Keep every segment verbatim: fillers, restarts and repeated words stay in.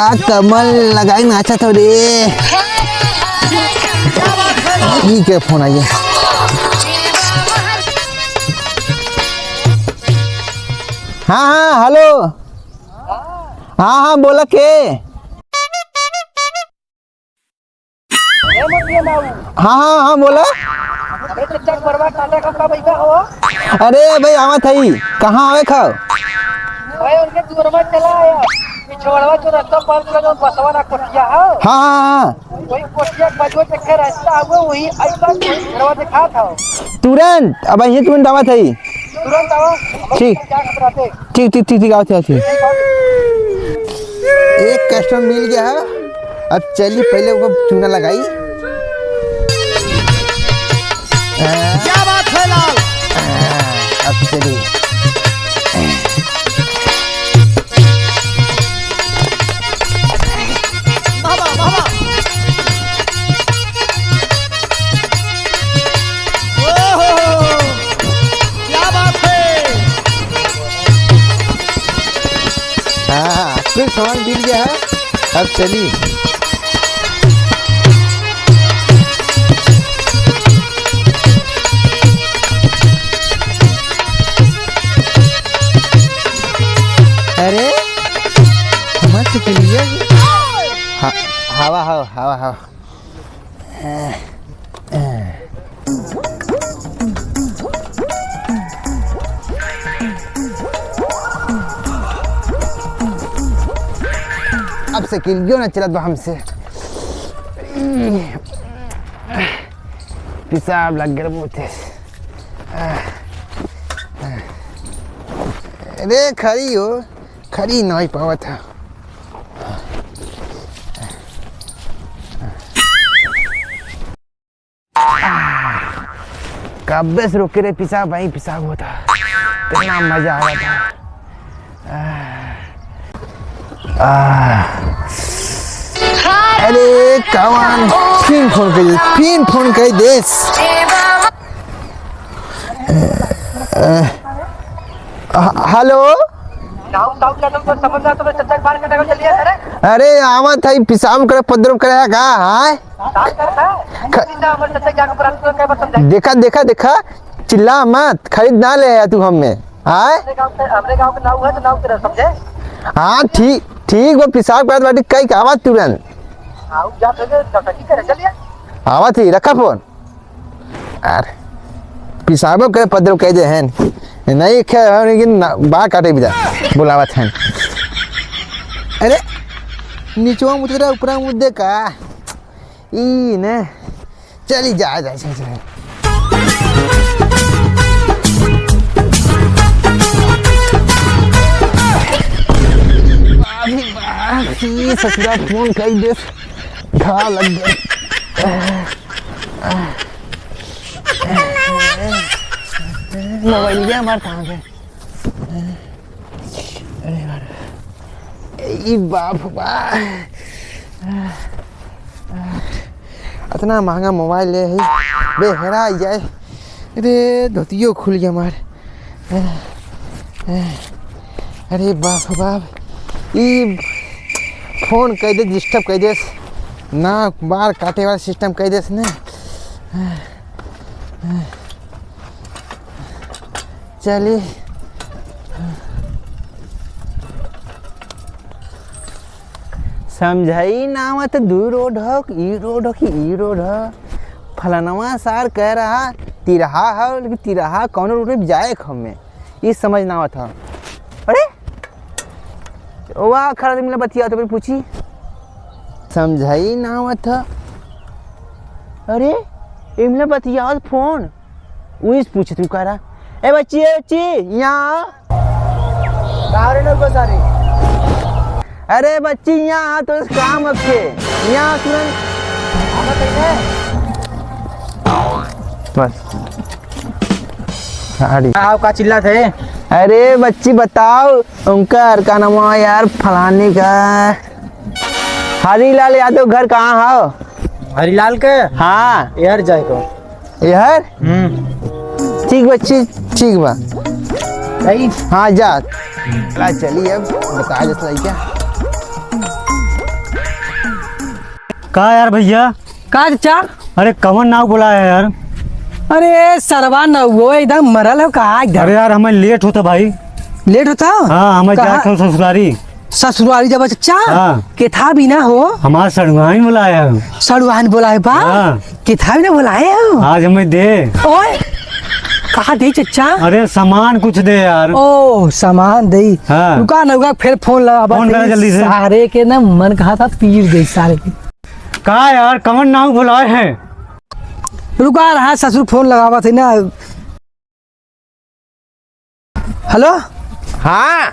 आ कमल लगाई नाचत हो रे। ई के फोन आइए। हाँ, हाँ, हेलो। हाँ, हाँ, बोला के? ए मोतिया नाऊ। हाँ, हाँ, हाँ, बोला। अरे चच्चा, बरवा काटे का कब अइबा हो? अरे भाई, आवत हई। कहाँ आवे खाओ? भाई, उनके दुअरवा चला आया। पिछवाड़वा जो रास्ता पर चला, जो बसवा ना कोठिया है। हाँ, हाँ, हाँ। वही कोठिया के बाजू देखे रास्ता आवे, वही अइबा, घरवा देखात हो। तुरंत, अब यही तुरंत आवत हई। तुरंत आवा। ठीक। ठीक, ठीक, ठीक, ठीक, आवत है, आवत है। एक कस्टमर मिल गया है, अब चली पहले ओको चूना लगाई। क्या बात है लाल? अब चली। बाबा, बाबा। ओहो, क्या बात है? हाँ, कुल सामान मिल गया है, अब चली। अरे, हमार तो चलिए। हा-, हवा, हवा, हवा, हवा। अब साइकिलियो ना चलत बा हमसे। पेशाब लग गया बहुत तेज। अरे खड़ी हो, खड़ी नहीं पावत है। कब्बे से रोके रहे पेशाब, भाई पेशाब होता। कितना मजा आ रहा था। आह। आह। अरे कमान, फिर फोन कर दे, फिर फोन कर देस। अ, अ, ह-, हेलो। नाऊ, नाऊ, क्या तुम तो समझ रहा, तुम्हें चच्चा के बाहर कटावे चलिए, अरे। अरे, आवत है, पेशाब करे, पदरम करे है का, हाँ? पेशाब करता है? ख-, इतना हमर चच्चा के आगे पर तुमको क्या बात समझाई? देखा, देखा, देखा, चिल्ला मत, खरीद ना ले आया तू हमें, हाँ? हमरे गाँव के, हमरे गाँव के नाऊ है, तो नाऊ के रह, समझे? हाँ, ठीक, ठीक बा, पेशाब करत बाटी, कई का आवत तुरंत। हाँ, जा, तो ये नौटंकी करे, चलिए। आवत ही, रखा फोन। अरे, पेशाबो करे पदरो कह दे हैं। नहीं खे, लेकिन ना, बा काटे बिदा, बुलावत हैं। अरे, निचवा मुतरा, ऊपरा मुद्दे का? ई ने, चली जा, जा, जा, जा। अभी बाप, ई ससुरा फोन कई दे, घा लग गया। मोबाइल हमार कहाँ है? अरे यार, ई बाप बा, अतना महंगा मोबाइल ले है, बे हेरा जाए। अरे धोतियो खुल गया हमार। अरे बाप रे बाप, ई फोन कइ दे, डिस्टर्ब कइ देस ना, बार काटे वाला सिस्टम कइ देस ना। चली। समझई ना आवत, दू रोड हो कि ई रोड हो कि ई रोड हो। फलनवा सार कह रहा तिरहा हो, लेकिन तिरहा कौनो रोड पे जाए हमें, ई समझ ना आवत हो। अरे वाह, खड़ा आदमी ला बतिया तो पूछी, समझई ना आवत हो। अरे इमला बतियावत फोन, उइस पूछत हूँ कह रहा, ए बच्ची, ए बच्ची, यहाँ आओ। का रे नौकर सारे? अरे बच्ची, यहाँ आ, तो इस काम अब के, यहाँ आ तुरंत। बस। अरे। आओ, का चिल्लात है? अरे बच्ची बताओ, उनका का नाम है यार, फलाने का? हरीलाल यादव घर कहाँ हो? हरीलाल के? हाँ। यार जाए को। यार? हम्म। ठीक बा, ठीक, ठीक बा। सही? हाँ, जा। ला चली अब, बता जस लइका। का यार भइया? का चच्चा? अरे कवन नाऊ बोलाए है यार? अरे सरवा नउआ एकदम मरल हो का एकदम? अरे यार हमें लेट होता भाई। लेट होता? हाँ, हमें कहाँ? जाए था ससुरारी। ससुरारी जब चच्चा? हाँ। केथा बिना हो? हमार सड़ुआइन बोलाए है। सड़ुआइन बोलाए बा? हाँ। केथा बिना बोलाए हो? आज हमें दे। ओए, कहा दे चच्चा? अरे सामान कुछ दे यार। ओ, सामान दे। हाँ। रुका नउआ, फिर फोन लगावा फोन करा जल्दी से। सारे के ना मन कहा था तीर दे सारे के। का यार, कवन नाऊ बोलाए है? रुका रहा, ससुर फोन लगावा थे ना। हेलो। हाँ।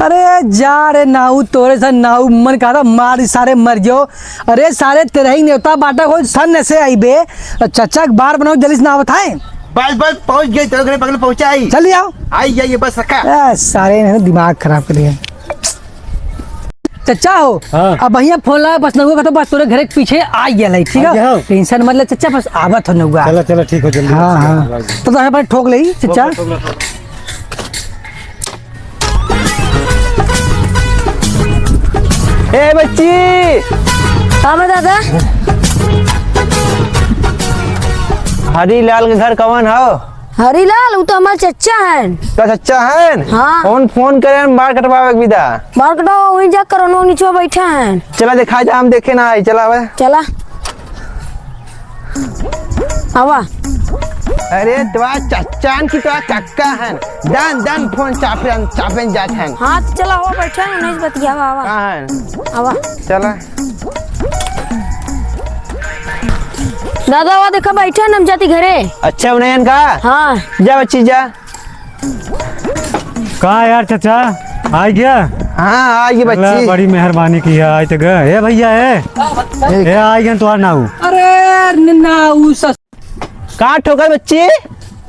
अरे जा रे नाऊ, तोरे सन नाऊ मन कहा था मार सारे मर गयो। अरे सारे तेरे ही नेवता बाटा कोई सन से आई बे। चच्चा के बार बनाओ जल्दी से ना आवत है। बस बस पहुँच गए, तोरे घरे बगल पहुँचा आई। चल आओ। आई जाइए बस रखा। ए, सारे ने दिमाग खराब कर दिया। चच्चा हो। हाँ। अब भइया फोन लगा बस नउआ का तो बस तोरे घरे के पीछे आ गया लाई, ठीक है? आ गया हो। टेंशन मत ले चच्चा, बस आवत हो नउआ। चला चला ठीक हो जल्दी। हाँ हाँ। तो तो पर ठोक ले चच्चा। ठोक ले, ठोक ले। ए बच्ची। हाँ बा दादा। हरीलाल के घर कवन हो? हरीलाल, उ तो हमार चच्चा हैं। तो चच्चा हैं? हाँ। कौन फोन करे हैं बार कटवावे के विदा? बार कटवावे वहीं जा करोनवा निचवा बैठा हैं। चला देखा जा, हम देखे ना आई, चला आवे। चला। आवा। अरे तोरा चच्चा हैं कि तोरा कक्का हैं? दन दन फोन चापे, चापे जात हैं। हाँ, चला हो बैठा हैं, नहीं बतियावा, आवा। कहाँ हैं? आवा। चला। दादा, वा देखा, बैठा है नमजाति घरे। अच्छा, उन्हें का? हाँ। जा बच्ची, जा। का यार चच्चा, आ गया? हाँ, आ गई अल्लाह बच्ची। बड़ी मेहरबानी की है, आज तक। ए भइया, ए। ए, आ गया तोहार नाऊ। अरे, न-, नाऊ सस- का ठोकर बच्ची?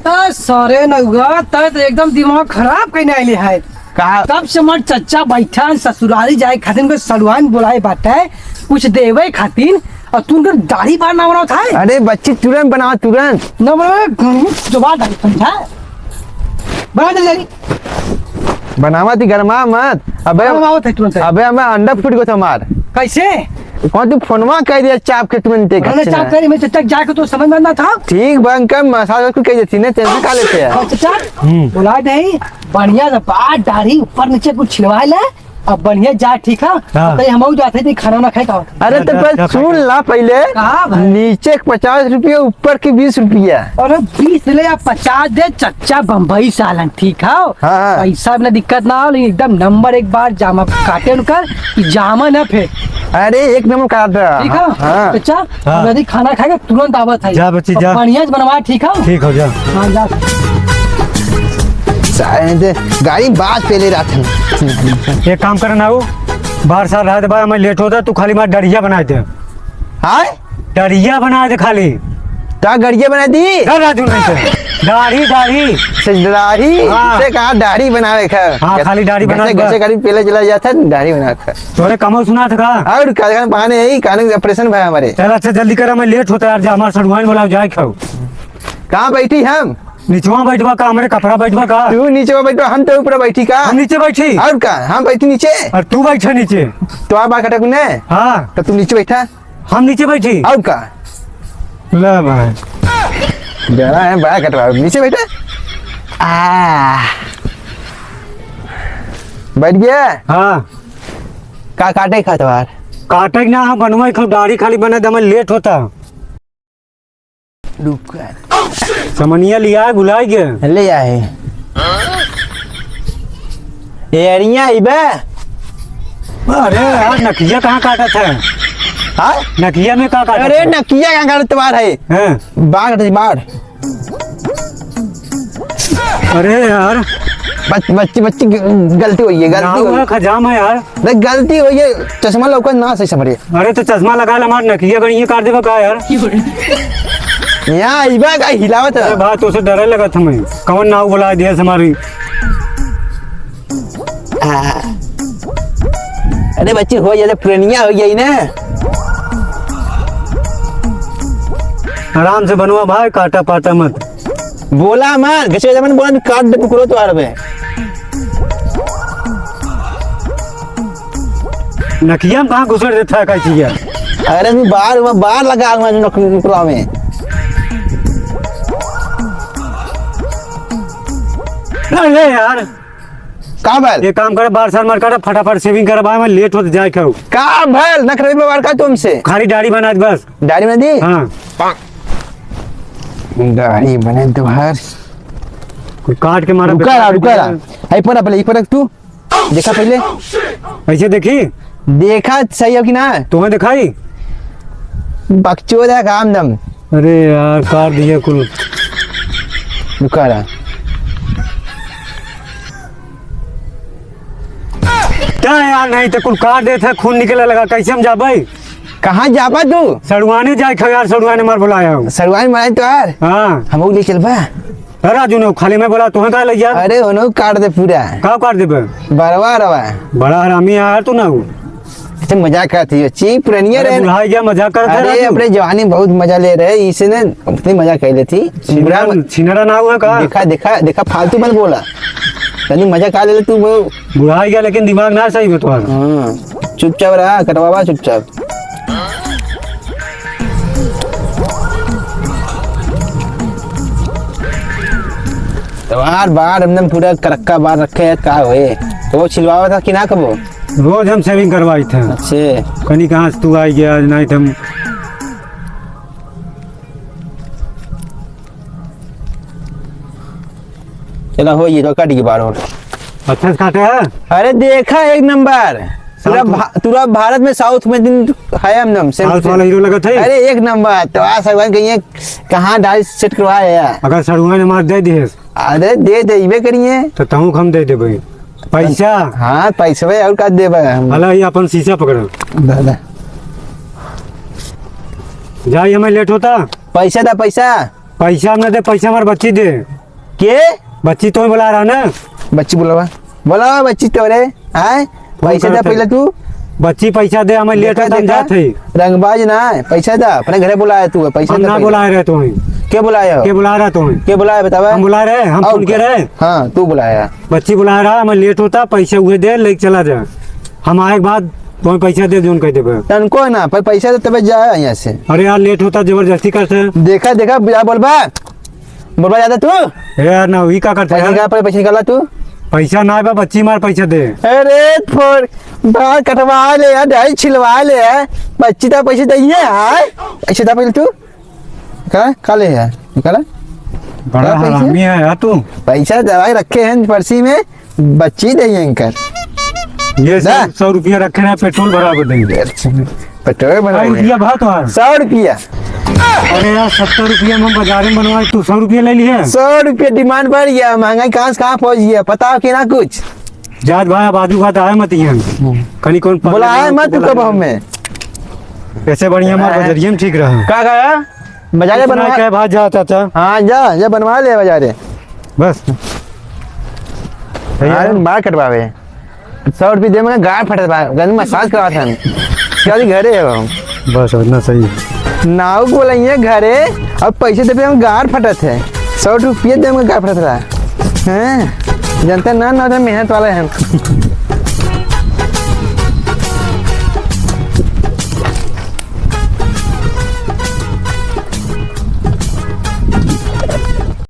त सारे नउआ, त एकदम दिमाग खराब कइने आइले है। का? तब से हमार चच्चा बैठा है ससुरारी जाए खातिर, उनके सड़ुआइन बोलाए बाटे, कुछ देवे खातिर, और तू उनकर दाढ़ी बार ना बनावत है। अरे बच्ची, तुरंत बनावा, तुरंत। ना बनावे, घुंघरू जबान डाल, समझा? बना दे जल्दी। बनावा थी, गरमा मत। अबे, बनावा थी तुरंत। अबे, हमें अंडा फूट गया था हमार। कैसे? कौन तू फोनवा कह दिया चाप के तुरंत देख अरे, अच्छा चाप ना। करी, मैं जब तक जाके तो समझ में ना था। ठीक बा, अंकल, मसाज को कह देती ना, टेंशन का लेते हैं? अच्छा, चाप। हम्म। बोला नहीं, बढ़िया से बात दाढ़ी ऊपर नीचे कुछ छिलवा ले, अब बढ़िया जा, ठीक है? हाँ। तो ये हम जाते थे खाना ना खाए का। अरे तो जा, पर जा, सुन खा। ला पहले। कहाँ भाई? नीचे के पचास रुपया, ऊपर के बीस रुपया। अरे बीस ले या पचास दे, चच्चा बम्बई से आलन, ठीक है? हाँ, हाँ। पैसा में दिक्कत ना हो, लेकिन एकदम नंबर एक बार जामा काटे उनकर, कि जामा ना फे। अरे एक नंबर काट रहा। ठीक है? हाँ। चच्चा, हाँ। हम यदि खाना खाएगा तुरंत आवत है। जा बच्ची, जा। बढ़िया से बनवा, ठीक है? ठीक हो, जा। हाँ, जा। सारे दे, गाड़ी में बात पहले रहा था। एक काम कर ना हो, बाहर साल रहा दे, बाहर हमें लेट होता, तू खाली मार डरिया बना दे। हाँ? डरिया बना दे खाली। का गड़िया बना दी? चल राजू, नहीं तो। दाढ़ी, दाढ़ी। से दाढ़ी? हाँ। से कहा दाढ़ी बनावे का? हाँ, खाली दाढ़ी बनावे घसे, का। घसे खाली पहले चला जाता है, दाढ़ी बना का। तोरे कमो सुना था का? और का, का बहाने यही, कानून के ऑपरेशन भाई हमारे। चल, अच्छा, जल्दी करा, मैं लेट होता यार, जा, हमार सड़ुआइन बोलाओ, जाए खाओ। कहाँ बैठी हम? निचवा बैठबा का, हमरे कपड़ा बैठबा का? तू नीचे बैठबा, हम तो ऊपर बैठी का? हम नीचे बैठी। और का, हम बैठी नीचे। और तू बैठा नीचे। तो आप आ खटक ने? हाँ। तो तू नीचे बैठा। हम नीचे बैठी? और का? ले भाई। जरा है बड़ा कटवा, नीचे बैठा। आ। बैठ गया? हाँ। का काटे खा तोहार? काटे ना, हम बनवाई खाली, दाढ़ी खाली बना दे, हमें लेट होता। रुक। समनिया लिया है, भुला गया। ले आए। ए अरिया ही बे। अरे यार, नकिया कहाँ काटत है? हाँ? नकिया में का काटत अरे है? नकिया कहाँ काटत तुम्हार है? हाँ। बाढ़, बाढ़। अरे यार। बच-, बच्ची, बच्ची ग-, गलती हुई है, गलती नाव हुई है। है, खजाम है यार। देख, गलती हुई है, चश्मा लौका ना सही समझे। अरे, तो चश्मा लगा ले, हमार नकिया गणिया काट देबा का यार? यहाँ आइबा का हिलावत है? अरे भाई, तोसे डरे लगत हमें। कौन नाव बुला दिया हमारी? आ। अरे बच्ची, हो जाए, पुरनिया हो गई ना। आराम से बनवा भाई, काटा पाटा मत। बोला मत, गचे जमन बोला, काट दे टुकड़ो तो आर में। नकिया में कहाँ घुसर देता है, कैची है? अरे, मैं बार, मैं बार लगा हुआ नौकरी, नौकरा में। अरे यार। का भल? ये काम करे, बार सार मर करे, फटाफट shaving करे भाई, मैं late होत जाए खाऊ। का भल? नखरे में बार का तुमसे? खाली दाढ़ी बना दे बस। दाढ़ी बना दी? हाँ। दाढ़ी बने तुम्हार। कोई काट के मारा रुका बेटा, रहा, रुका रहा। आई पर अपने, पर तू। देखा पहले। ऐसे देखी? देखा सही हो कि ना? तुम्हें दिखाई? बकचोद है काम दम। अरे यार, काट दिया कुल। रुका रहा। क्या यार, नहीं तो कुल काट देत है, खून निकले लगा, कैसे हम जाबे? कहाँ जाबा तू? सड़ुआने जाए खा यार, सड़ुआने मार बुलाया हूँ। सड़ुआने मारे तो यार। हाँ। हम लोग ले चलबा। अरे राजू ने खाली मैं बोला, तुम्हें का लग जा? अरे, उन्हों काट दे पूरा। का काट देबे? बरवा रवा। बड़ा हरामी है यार तू ना हो। अच्छा, मजाक करत ही, ची पुरनिया अरे रहे। बुढ़ा गया, मजाक करत है अरे, राजू। अपने जवानी बहुत मजा ले रहे, इसे ने अपनी मजा कर लेती। छिनरा, बुढ़ा म- छिनरा ना हुआ का? देखा, देखा, देखा, फालतू मत बोला। तनी मजा का ले ले तू वो। बुढ़ा गया, लेकिन दिमाग ना सही में तुम्हारा। हाँ, चुपचाप रहा, कटवावा चुपचाप। तोहार बार एकदम पूरा करक्का बार रखे है, का होए? तो वो छिलवावा था कि ना कबो? रोज हम shaving करवाई थे। अच्छे। कनी कहाँ से तू आई गया, नहीं तो हम चला हो, ये तो कट गई बार और। अच्छा से काटे है? अरे देखा, एक नंबर। पूरा south भा-, पूरा भारत में south में दिन है हम नाम से। South वाला हीरो लगत है? अरे एक नंबर। तो आ सगवान कहिए कहाँ डाल set करवाए है? अगर सड़ुआ ने मार दे दिए। अरे दे देबे करिए। तो तहूँ हम दे देबे। पैसा? हाँ, पैसवे और का देबे हम। अला, ये अपन शीशा पकड़ो। दादा। जाई, हमें late होता। पैसा दा, पैसा। पैसा हम ना दे, पैसा हमार बच्ची दे। के? बच्ची तो बुला रहा ना। बच्ची बुलावा, बुलावा बच्ची तोरे। आए, फोन पैसा दे करत है। पहले तू। बच्ची पैसा दे, हमें late देखा, होता, हम देखा। जात है। रंगबाज ना है, पैसा दा, अपने घरे बुलाया तू, पैसा हम दे ना पहले। बुलाए रहे तुम्हें। के बुलाया हो? के बुला रहा तुम्हें? के बुलाया बतावा? हम बुला रहे, हम आओ सुन के का? रहे। हाँ, तू बुलाया। बच्ची बुला रहा, हमें late होता, पैसा उहे दे, लेके चला जा। हम आए के बाद तुम्हें पैसा दे, जोन कह देबे। तनको ना, पर पैसा दे तबे जा यहाँ से। अरे यार, late होता, जबरदस्ती करते हैं। देखा, देखा, क्या बोलबा? बोलबा ज्यादा तू? ए यार, ना, ई का करता पैसा है? निकाल, पहले पैसा निकाला तू। पैसा ना बा, बच्ची मार पैसा दे। अरे, फोड़, बाल कटवा ले यार, दाढ़ी छिलवा ले यार, बच्ची ता पैसा दइए यार। पैसा दा पहले तू। का, का ले यार? निकाला। बड़ा का पैसा? हरामी है यार तू। पैसा दवाई रखे हैं पर्सी में। बच्ची दे इनकर। ये सौ, दा। सौ रुपया रखे रहे, पेट्रोल भरा के देंगे। पेट्रोल भरा सौ रुपया भाव तो है। सौ रुपया। अरे यार, सत्तर रुपया में बाजारे में बनवाए, तू सौ रुपया ले लिए। सौ रुपया demand बढ़ गया, महंगाई कहाँ से कहाँ पहुँच गया, पता हो कि ना कुछ? जात भाई, अब आजू बात आए मत यहाँ। हम्म। कहीं कौन पकड़ बोला आए ले, मत तू बोला कब ले। हमें। ऐसे बढ़िया हमारे हाँ। बजरिया में ठीक रहा। का कहा? बाजारे कुछ ना बनवा कहे, भाग जा, चाचा। हाँ, जा, जा बनवा ले बाजारे। बस। भैया। अरे, बाल कटवावे। सौ रुपये दे, मगर गाल फटत बा, गंदी massage करवात हन। चल घरे अब हम। बस, इतना सही है। नाऊ बोला, "ये घरे, अब पैसे देबे, हम गाल फटत है। सौ रुपये दे, मगर गाल फटत रहा।" हैं? जनता ना, ना, तो मेहनत वाला है।